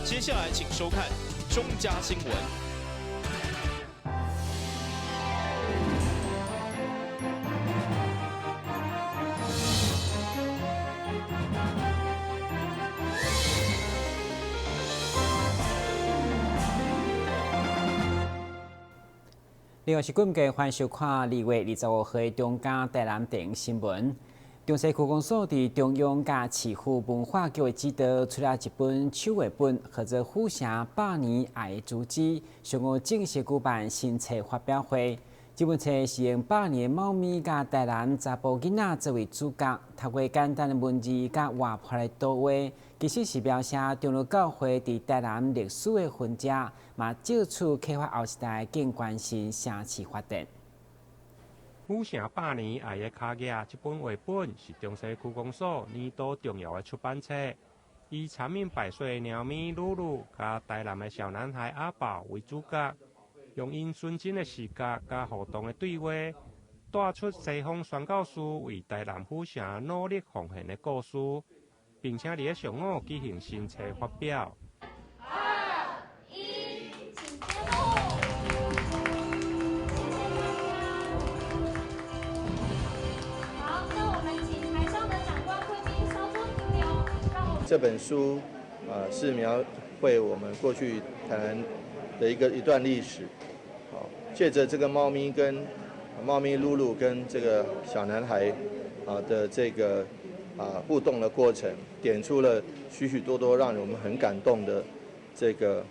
接下來請收看中嘉新聞。另外是今日歡迎收看2月25號的中嘉台南電影新聞。中西區公所佇中央佮市府文化局的指導，出了一本手繪本，號做《府城百年愛的足跡》，上午正式舉辦新冊發表會。這本冊是用百年貓咪佮台南查埔囡仔作為主角，透過簡單的文字佮活潑的圖畫，其實是描寫長老教會佇台南歷史的痕跡，嘛藉此啟發後世代更關心城市發展。府城百年愛的跤跡這本繪本是中西區公所年度重要的出版冊，以長命百歲的貓咪魯魯佮台南的小男孩阿寶為主角，用𪜶純真的視覺佮互動的對話，帶出西方宣教師為台南府城努力奉獻的故事，並且佇咧上午舉行新冊發表。二一，請揭幕。謝謝大家。好，那我們請台上的長官貴賓稍作停留，讓我們這本書啊，是描繪我們過去台南的一段歷史。好，借著這個貓咪跟貓咪露露跟這個小男孩啊的這個互動的過程，點出了許許多多讓我們很感動的這個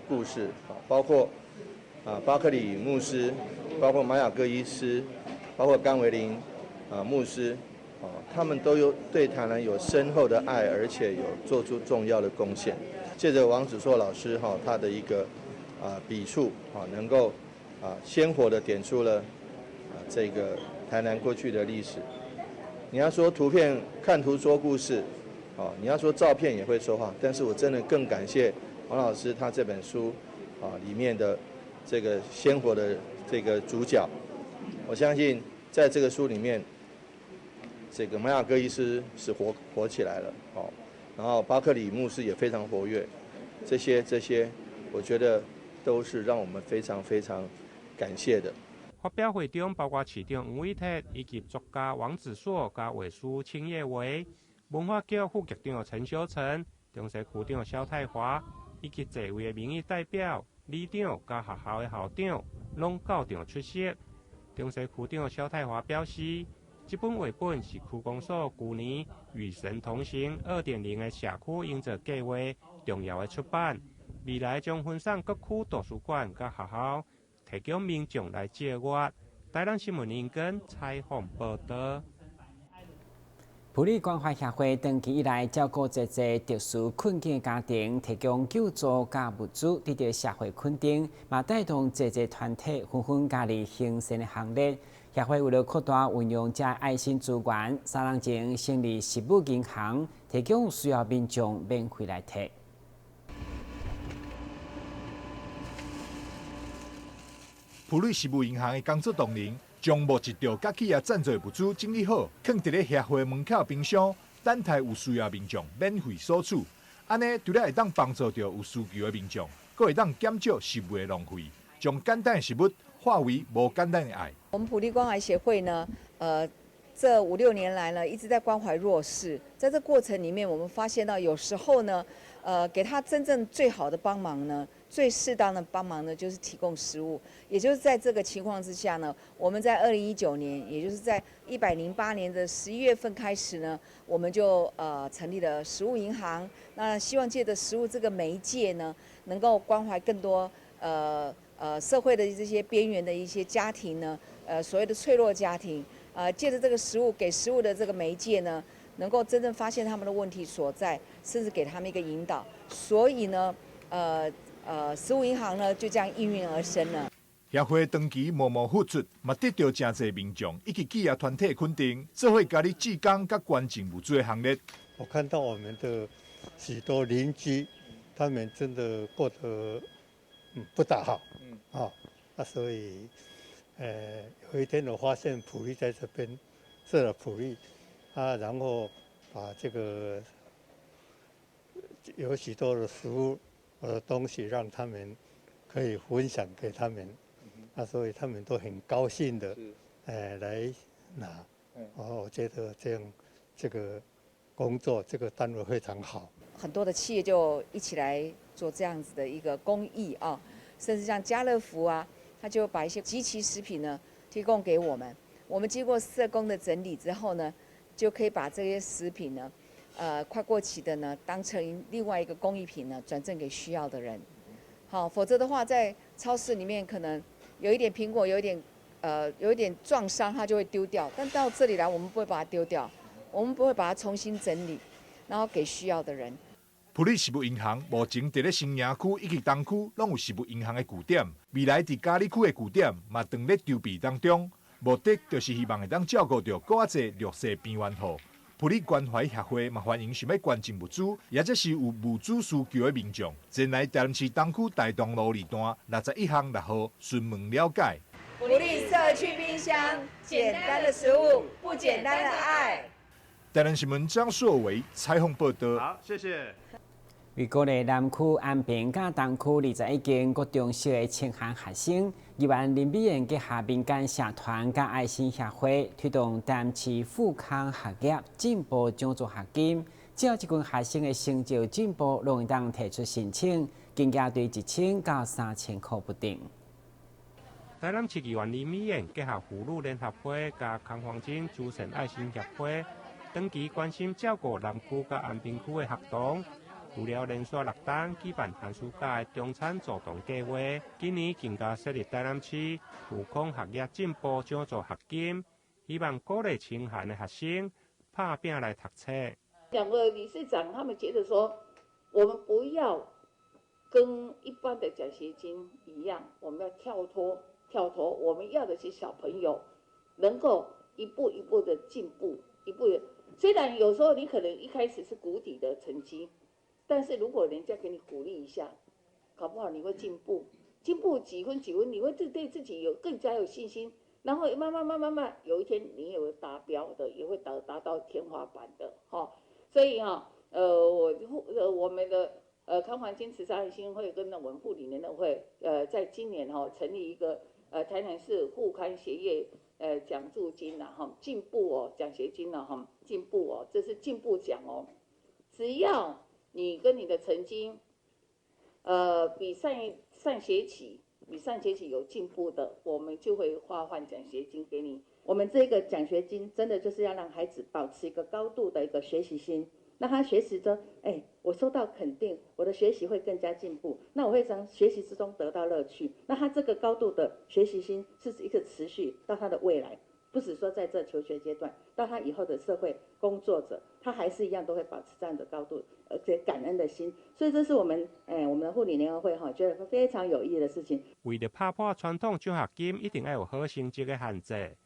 故事啊，包括巴克里牧師，包括馬雅各醫師，包括甘維林牧師啊，他們都有對台南有深厚的愛，而且有做出重要的貢獻。借著王子碩老師哈他的一個筆觸啊，能夠鮮活的點出了這個台南過去的歷史。你要說圖片看圖說故事，你要說照片也會說話，但是我真的更感謝王老師他這本書裡面的這個鮮活的這個主角。我相信在這個書裡面，這個馬雅各醫師是活起來了，然後巴克里牧師也非常活躍，這些，我覺得都是讓我們非常非常感謝的。發表會中，包括市長黃偉哲以及作家王子碩佮畫師青葉維、文化局副局長陳修成、中西區長蕭泰華以及濟位的民意代表、里長佮學校的校長，攏到場出席。中西區長蕭泰華表示，這本繪本是區公所舊年與神同行2.0的社區營造計劃重要的出版，未來將分送各區圖書館佮學校，提供民眾來借閱。台南新聞林根採訪報導。埔里關懷協會長期以來照顧濟濟特殊困境的家庭，提供救助佮物資，得到社會肯定，嘛帶動濟濟團體紛紛加入行善的行列。協會為了擴大運用這愛心資源，3日前成立食物銀行，提供有需要民眾免費來提。埔里食物銀行的工作同仁將募集著佮企業贊助的物資整理好，囥佇咧協會門口冰箱，等待有需要民眾免費索取。按呢，除了會當幫助著有需求的民眾，閣會當減少食物的浪費，將簡單的食物化為無簡單的愛。我們埔里關懷協會呢，這五六年來呢，一直在關懷弱勢。在這過程裡面，我們發現到有時候呢，給他真正最好的幫忙呢，最適當的幫忙呢，就是提供食物。也就是在這個情況之下呢，我們在2019年，也就是在108年的11月份開始呢，我們就成立了食物銀行。那希望借著食物這個媒介呢，能夠關懷更多社會的這些邊緣的一些家庭呢，所謂的脆弱家庭，借著這個食物給食物的這個媒介呢，能夠真正發現他們的問題所在，甚至給他們一個引導。所以呢，食物銀行呢就這樣應運而生了。協會長期默默付出，嘛得著誠濟民眾以及企業團體肯定，做伙加入志工佮捐贈物資的行列。我看到我們的許多鄰居，他們真的過得不大好，所以，有一天我發現埔里在這邊設了埔里，然後把這個有許多的食物我的東西，讓他們可以分享給他們，啊，所以他們都很高興的，來拿。哦，我覺得這樣這個工作這個單位非常好。很多的企業就一起來做這樣子的一個公益啊，甚至像家樂福啊，他就把一些即期食品呢提供給我們。我們經過社工的整理之後呢，就可以把這些食品呢，快過期的呢，當成另外一個工藝品呢，轉贈給需要的人。好，否則的話，在超市裡面可能有一點蘋果，有一點撞傷，它就會丟掉。但到這裡來，我們不會把它丟掉，我們不會把它重新整理，然後給需要的人。埔里食物銀行目前佇咧新營區以及東區攏有食物銀行的據點，未來佇佳里區的據點嘛正咧籌備當中，目的就是希望會當照顧著閣較濟弱勢邊緣戶。埔里關懷協會嘛歡迎想欲捐贈物資，抑者是有物資需求的民眾，前來台南市東區大同路二段61巷6號詢問了解。埔里社區冰箱，簡單的食物，不簡單的愛。台南新聞張碩偉採訪報道。好，謝謝。為鼓勵南區安平佮東區21間國中小的清寒學生，議員林美燕結合民間社團佮愛心協會，推動台南市富康學業進步獎助學金。只要這群學生的成就進步，攏會當提出申請，金額對1000到3000箍不等。台南市議員林美燕結合婦女聯合會佮康黃金慈善愛心協會，長期關心照顧南區佮安平區的學童。除了連續6冬舉辦寒暑假的中餐助動計劃，今年更加設立台南市富康學業進步獎助學金，希望鼓勵清寒的學生拍拚來讀冊。兩個理事長他們覺得說，我們不要跟一般的獎學金一樣，我們要跳脫跳脫，我們要的是小朋友能夠一步一步的進步，一步。雖然有時候你可能一開始是谷底的成績。但是如果人家給你鼓勵一下，搞不好你會進步，進步幾分幾分，你會對自己有更加有信心，然後慢慢慢慢慢，有一天你也會達標的，也會達到天花板的，哈。所以哈，我們的康環金慈善基金會跟我們婦女聯合會，在今年哈成立一個台南市富康學業獎助金啦，哈，進步哦獎學金啦，哈，進步哦，這是進步獎哦，只要你跟你的成績，比上上學期比上學期有進步的，我們就會發放獎學金給你。我們這個獎學金真的就是要讓孩子保持一個高度的一個學習心，讓他學習中，哎，我受到肯定，我的學習會更加進步，那我會從學習之中得到樂趣。那他這個高度的學習心是一個持續到他的未來，不只說在這求學階段，到他以後的社會工作者，他還是一樣都會保持這樣的高度，而且感恩的心。所以這是我們，我們的婦女聯合會哈，覺得非常有意義的事情。為了拍破傳統獎學金，一定要有好成績的限制。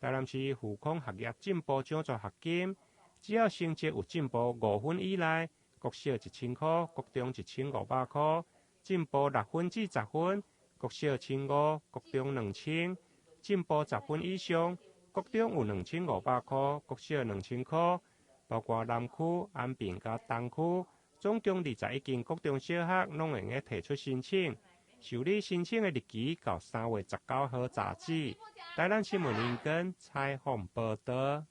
台南市富康學業進步獎助學金，只要成績有進步5分以內，國小1000箍，國中1500箍；進步6分至10分，國小1500，國中2000；進步10分以上，國中有2500箍，國小2000箍。包括南區、安平佮東區，總共21間國中小學，攏會用提出申請。受理申請的日期到3月19號截止。台南新聞林根採訪報道。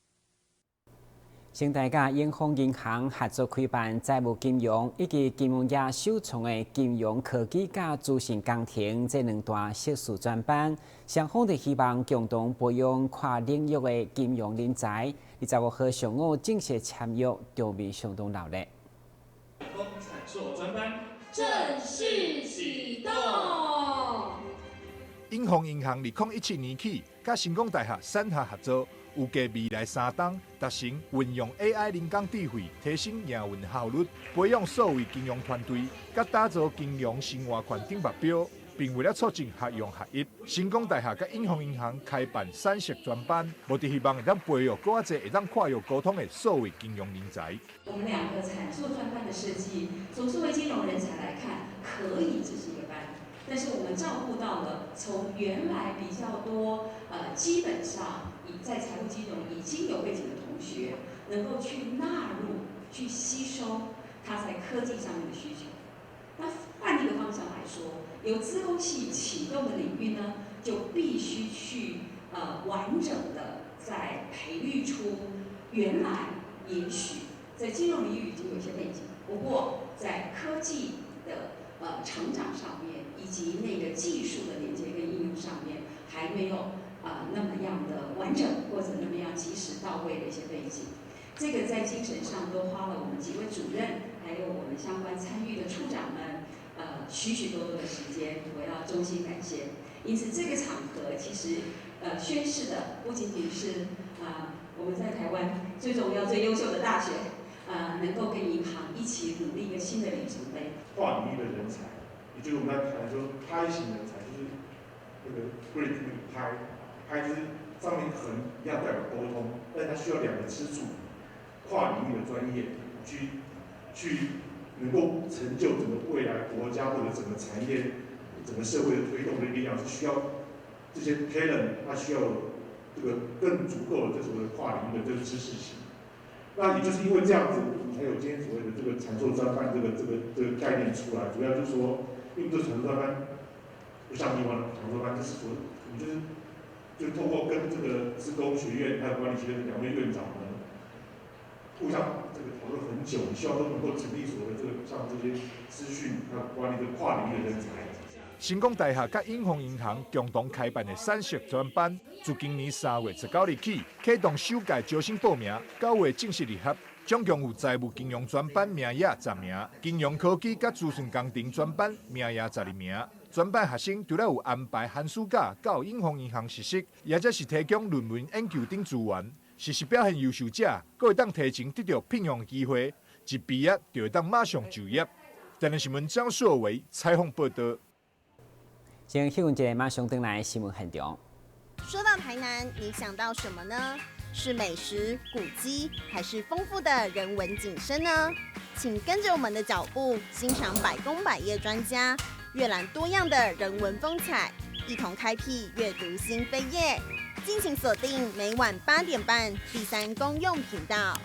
成大佮永豐銀行合作開辦財務金融以及金融業首創的金融科技佮資訊工程這兩大碩士專班，雙方就希望共同培養跨領域的金融人才。25號上午正式簽約，場面相當熱烈。專班正式啟動。永豐銀行2017年起，佮成功大學產學合作，預計未來3冬達成運用 AI 人工智慧，提升營運效率，培養數位金融團隊，佮打造金融生活圈等目標，並為了促進學用合一，成功大學佮永豐銀行開辦產碩專班，目的希望會當培育閣較濟會當跨越溝通的數位金融人才。我們兩個產碩專班的設計，從數位金融人才來看，可以只是一個班。但是我們照顧到了從原來比較多，基本上已在財務金融已經有背景的同學，能夠去納入、去吸收他在科技上面的需求。那换一个方向来说，由资工系启动的领域呢，就必须去完整的在培育出原来也许在金融领域已经有些背景，不过在科技的成长上面，以及那个技术的连接跟应用上面，还没有那么样的完整或者那么样及时到位的一些背景。这个在精神上都花了我们几位主任，还有我们相关参与的处长们，许许多多的时间，我要衷心感谢。因此，这个场合其实，宣示的不仅仅是我们在台湾最重要、最优秀的大学，能够跟银行一起努力一个新的里程碑。跨领域的人才，也就是我们在谈说拍型人才，就是那个 Greek 那个拍，拍就是上面横一样代表沟通，但它需要两个支柱。跨领域的专业去能够成就整个未来国家或者整个产业、整个社会的推动的力量，是需要这些 talent，它需要这个更足够的这所谓的跨领域的这个知识型。那也就是因为这样子，我们才有今天所谓的这个产硕专班这个概念出来。主要就是说，因为这个产硕专班不像以往的产硕班，就是说我们就透过跟这个资工学院还有管理学院的两位院长呢，互相这个讨论很久，希望都能够成立所谓的这个像这些资讯还有管理的跨领域的人才。成功大学佮永丰银行共同开办的产硕专班，自今年3月19日起启动首届招生报名，9月正式入学。总共有财务金融专班名额10名，金融科技佮资讯工程专班名额12名。专班学生除了有安排寒暑假到永丰银行实习，也则是提供论文研究等资源。实习表现优秀者，阁会当提前得到聘用机会，一毕业就会当马上就业。台南新闻张硕维采访报道。先休困一下，马上转来新闻现场。说到台南，你想到什么呢？是美食、古迹，还是丰富的人文景深呢？请跟着我们的脚步，欣赏百工百业专家阅览多样的人文风采，一同开辟阅读新扉页。敬请锁定每晚8点半第三公用频道。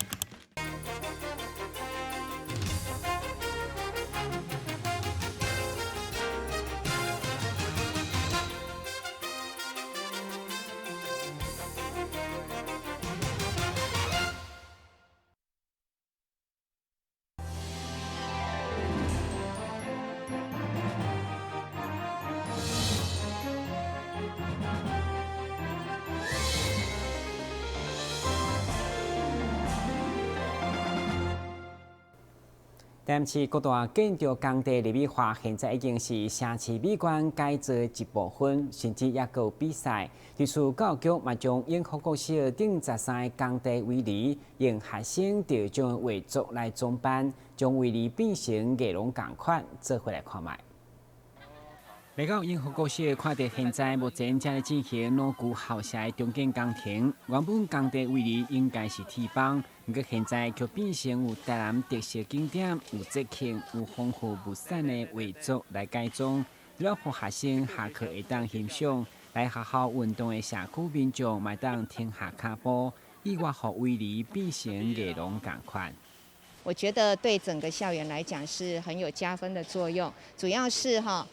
台南市各大建筑工地立美化，现在已经是城市美观改造一部分，甚至也阁有比赛。对此，教育局嘛将永福国小顶13个工地围篱，用学生得奖画作来装扮，将围篱变成艺廊仝款，做伙来看觅。来到永福国小，看到现在目前正在进行老旧校舍的重建工程。原本工地围篱应该是铁枋，不过现在却变成有台南特色景点、有节庆、有丰富物产的画作来改装，除了予学生下课会当欣赏，来学校运动的社区民众嘛会当停下脚步，意外予围篱变成艺廊仝款。我觉得对整个校园来讲是很有加分的作用，主要是哈。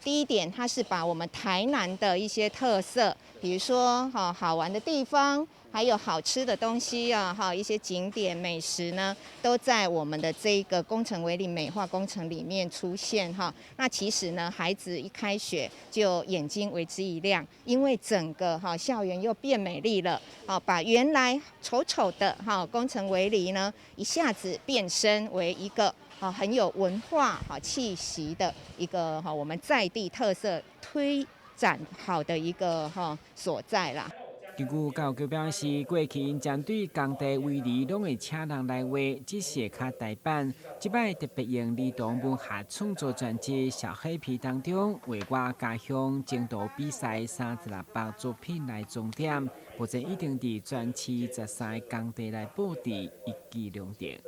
第一点，它是把我们台南的一些特色，比如说哈好玩的地方，还有好吃的东西啊，哈一些景点美食呢，都在我们的这个工程围篱美化工程里面出现哈。那其实呢，孩子一开学就眼睛为之一亮，因为整个哈校园又变美丽了，啊，把原来丑丑的哈工程围篱呢，一下子变身为一个很有文化气息的一个我们在地特色推展好的一个所在啦。根据教育局表示，过去𪜶针对工地围篱拢会请人来画，只是会较呆板。这摆特别用儿童文学创作专辑《小黑皮》当中画我家乡征图比赛36幅作品来装点，目前已经伫全市13个工地来布置，一举两得。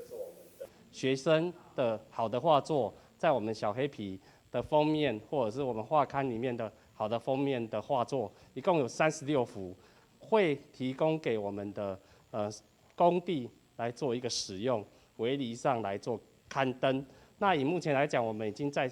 学生的好的画作，在我们小黑皮的封面，或者是我们画刊里面的好的封面的画作，一共有36幅，会提供给我们的工地来做一个使用，围篱上来做刊登。那以目前來講，我們已經在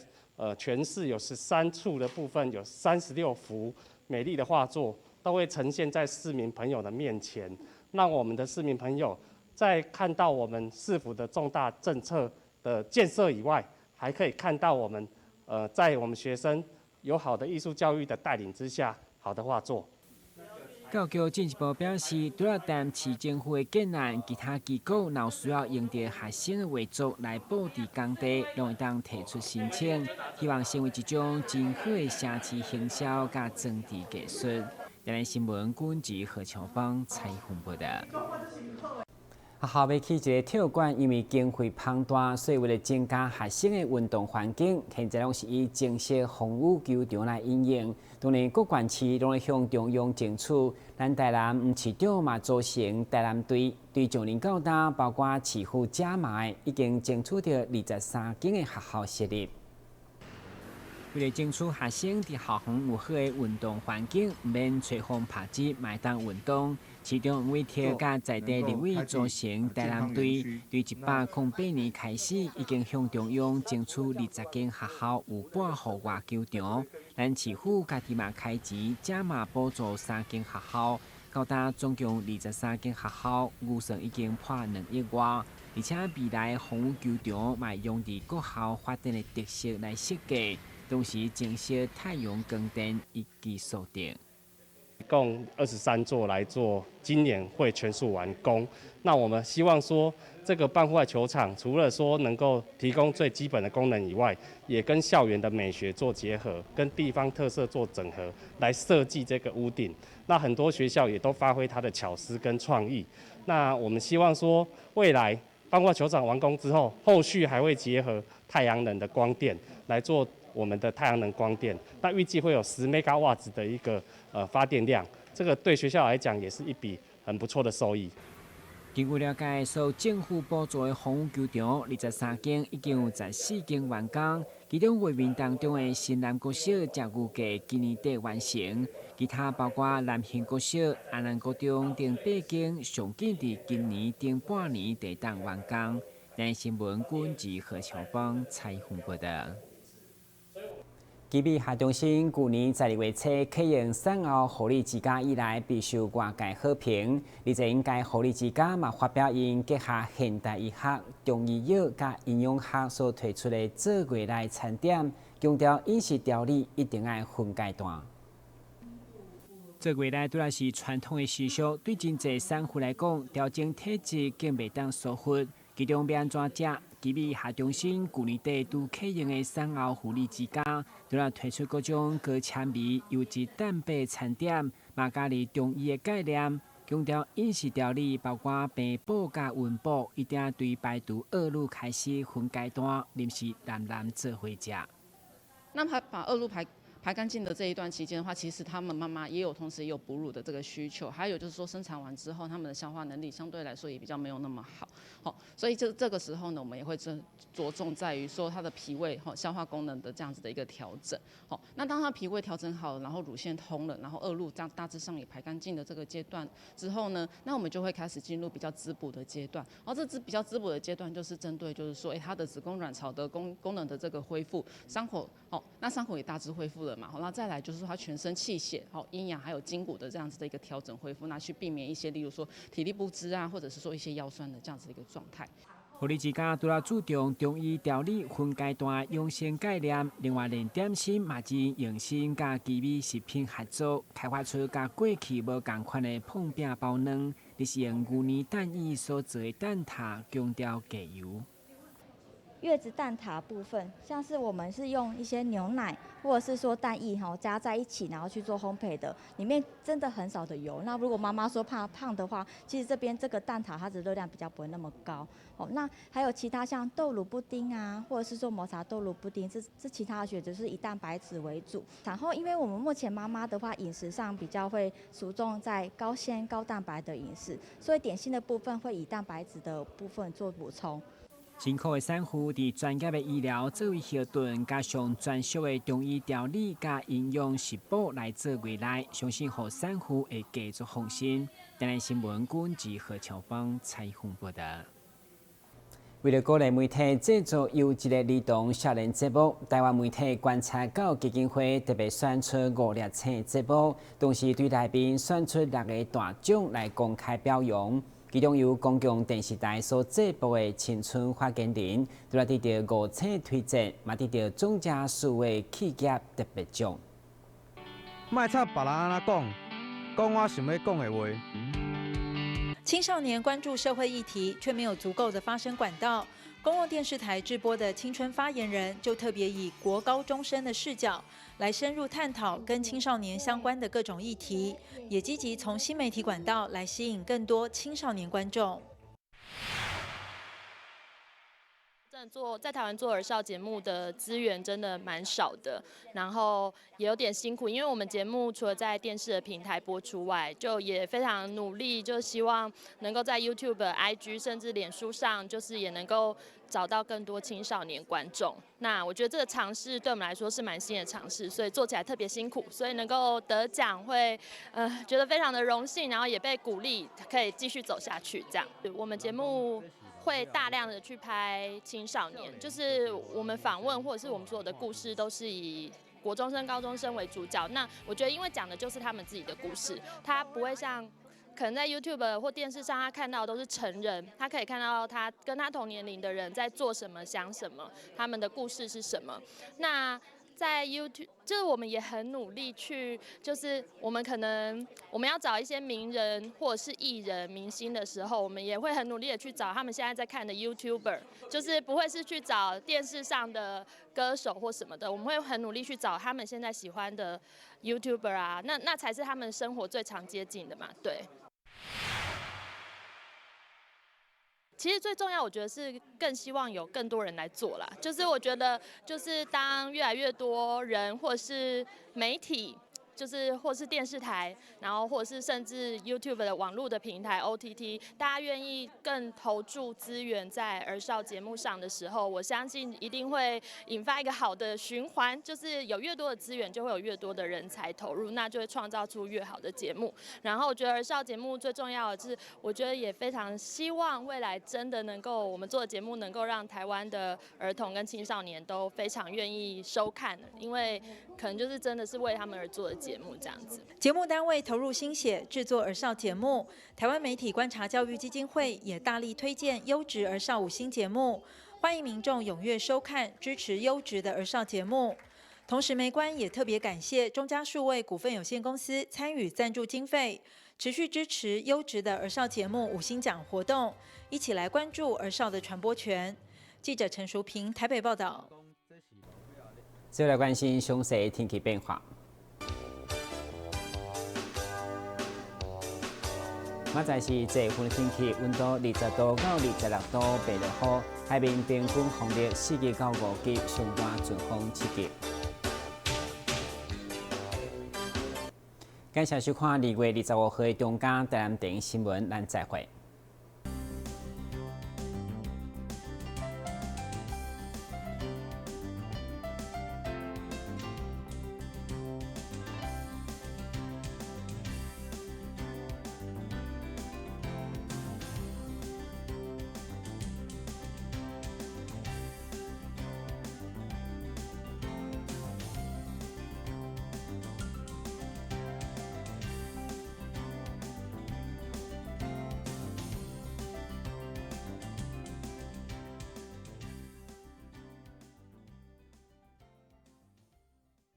全市有13處的部分，有36幅美麗的畫作，都會呈現在市民朋友的面前，讓我們的市民朋友在看到我們市府的重大政策的建設以外，還可以看到我們在我們學生有好的藝術教育的帶領之下，好的畫作。教育局進一步表示，除了台南市政府的建案，其他機構若有需要用著學生的畫作來布置工地，攏會當提出申請，希望成為一種真好的城市行銷佮裝置藝術。台南新聞君子何秋芳採訪報導。學校欲起一个體育館，因為經費龐大，所以為了增加學生的運動環境，現在攏是以增設風雨球場來因應。當然，各縣市攏咧向中央爭取。咱台南吳市長嘛組成台南隊，對上年到今，包括市府加碼，已經爭取著23間的學校設立。為了爭取學生佇校園有好的運動環境，毋免吹風拍子，嘛會當運動。市長委託佮在地立委組成台南隊，對108年開始，已經向中央爭取20間學校有半戶外球場。咱市府家己嘛開錢，加碼補助三間學校，到今總共23間學校，預算已經破2億外。而且未來風雨球場嘛用佇各校發展的特色來設計。同時增設太陽光電一舉數得。共23座來做，今年會全數完工。那我們希望說，這個半戶外球場除了說能夠提供最基本的功能以外，也跟校園的美學做結合，跟地方特色做整合，來設計這個屋頂。那很多學校也都發揮它的巧思跟創意。那我們希望說，未來半戶外球場完工之後，後續還會結合太陽能的光電來做我們的太陽能光電，那預計會有10兆瓦的一個發電量，這個對學校來講也是一筆很不錯的收益。根據了解，受政府補助的風雨球場，23間已經有14間完工，其中畫面當中的新南國小才預計今年底完成，其他包括南興國小、安南國中等八間，上緊佇今年頂半年就會當完工。台新聞君子何秋芳採訪報導。奇美醫學中心舊年12月初啟用產後護理之家以來，備受外界好評。而且，該護理之家嘛發表𪜶結合現代醫學、中醫藥佮營養學所推出的坐月內餐點，強調飲食調理一定愛分階段。坐月內拄來是傳統的習俗，對真濟產婦來講，調整體質更袂當疏忽。其中欲按怎食？奇美醫學中心舊年底拄啟用的產後護理之家，除了推出各種高纖維、優質蛋白餐點，嘛加入中醫的概念，強調飲食調理包括病補佮溫補，一定對排除惡露開始分階段，臨時慢慢做伙食。那他把惡露排乾淨的這一段期間的話，其實他們媽媽也有同時也有哺乳的這個需求，還有就是說生產完之後，他們的消化能力相對來說也比較沒有那麼好，好，所以這個時候呢，我們也會著重在於說他的脾胃哈消化功能的這樣子的一個調整，好，那當他脾胃調整好了，然後乳腺通了，然後惡露這樣大致上也排乾淨的這個階段之後呢，那我們就會開始進入比較滋補的階段，然後這比較滋補的階段就是針對就是說，欸，他的子宮卵巢的功能的這個恢復，傷口，好，那傷口也大致恢復了。好，那再來就是說他全身氣血、好陰陽還有筋骨的這樣子的一個調整恢復，那去避免一些例如說體力不支啊，或者是說一些腰酸的這樣子的一個狀態。護理之家除了注重中醫調理分階段養生概念，另外連點心嘛真用心佮奇美食品合作，開發出佮過去無仝款的膨餅包軟，就是用牛奶蛋液所做的蛋撻，強調低油。月子蛋撻部分，像是我們是用一些牛奶或者是說蛋液哈加在一起，然後去做烘焙的，裡面真的很少的油。那如果媽媽說怕胖的話，其實這邊這個蛋撻它的熱量比較不會那麼高。哦，那還有其他像豆乳布丁啊，或者是說抹茶豆乳布丁，這其他的選擇是以蛋白質為主。然後，因為我們目前媽媽的話，飲食上比較會注重在高纖高蛋白的飲食，所以點心的部分會以蛋白質的部分做補充。辛苦的產婦佇專業的醫療作為後盾，加上專屬的中醫調理佮營養食補來坐月內，相信予產婦會繼續放心。台南新聞君子何秋芳採訪報導。為了鼓勵媒體製作優質的兒童少年節目，台灣媒體觀察教育基金會特別選出五粒星節目，同時對內面選出六个大獎來公開表揚。其中由公共電視台所製播的《青春發言人》，除了得到五星推薦，嘛得到中嘉數位企業特別獎。莫插別人按怎講，講我想欲講的話。青少年關注社會議題，卻沒有足夠的發聲管道。公共電視台製播的《青春發言人》就特別以國高中生的視角來深入探討跟青少年相關的各種議題，也積極從新媒體管道來吸引更多青少年觀眾。做在台灣做兒少節目的資源真的蠻少的，然後也有點辛苦，因為我們節目除了在電視的平台播出外，就也非常努力，就希望能夠在 YouTube、IG 甚至臉書上，就是也能夠找到更多青少年觀眾。那我覺得這個嘗試對我們來說是蠻新的嘗試，所以做起來特別辛苦，所以能夠得獎會，覺得非常的榮幸，然後也被鼓勵可以繼續走下去。這樣，我們節目會大量的去拍青少年，就是我們訪問或者是我們所有的故事都是以國中生、高中生為主角。那我覺得，因為講的就是他們自己的故事，他不會像可能在 YouTube 或電視上他看到的都是成人，他可以看到他跟他同年齡的人在做什麼、想什麼，他們的故事是什麼。那在 YouTube，就是我們也很努力去，就是我們可能我們要找一些名人或者是藝人、明星的時候，我們也會很努力的去找他們現在在看的 YouTuber，就是不會是去找電視上的歌手或什麼的，我們會很努力去找他們現在喜歡的 YouTuber 啊，那才是他們生活最常接近的嘛，對。其實最重要，我覺得是更希望有更多人來做啦。就是我覺得，就是當越來越多人或是媒體，就是或是電視台，然後或是甚至 YouTube 的網絡的平台 OTT，大家願意更投注資源在兒少節目上的時候，我相信一定會引發一個好的循環，就是有越多的資源，就會有越多的人才投入，那就會創造出越好的節目。然後我覺得兒少節目最重要的是，我覺得也非常希望未來真的能夠我們做的節目能夠讓台灣的兒童跟青少年都非常願意收看，因為可能就是真的是為他們而做的節目這樣子。節目單位投入心血製作兒少節目，台灣媒體觀察教育基金會也大力推薦優質兒少五星節目，歡迎民眾踴躍收看，支持優質的兒少節目。同時，媒觀也特別感謝中嘉數位股份有限公司參與贊助經費，持續支持優質的兒少節目五星獎活動，一起來關注兒少的傳播權。記者陳淑萍台北報道。接來關心詳細天氣變化。明仔載是這份天氣，溫度20度到26度，白落雨，海面平均風力4級到5級，上大陣風7級。感謝收看2月25號的中嘉台南電視新聞，咱再會。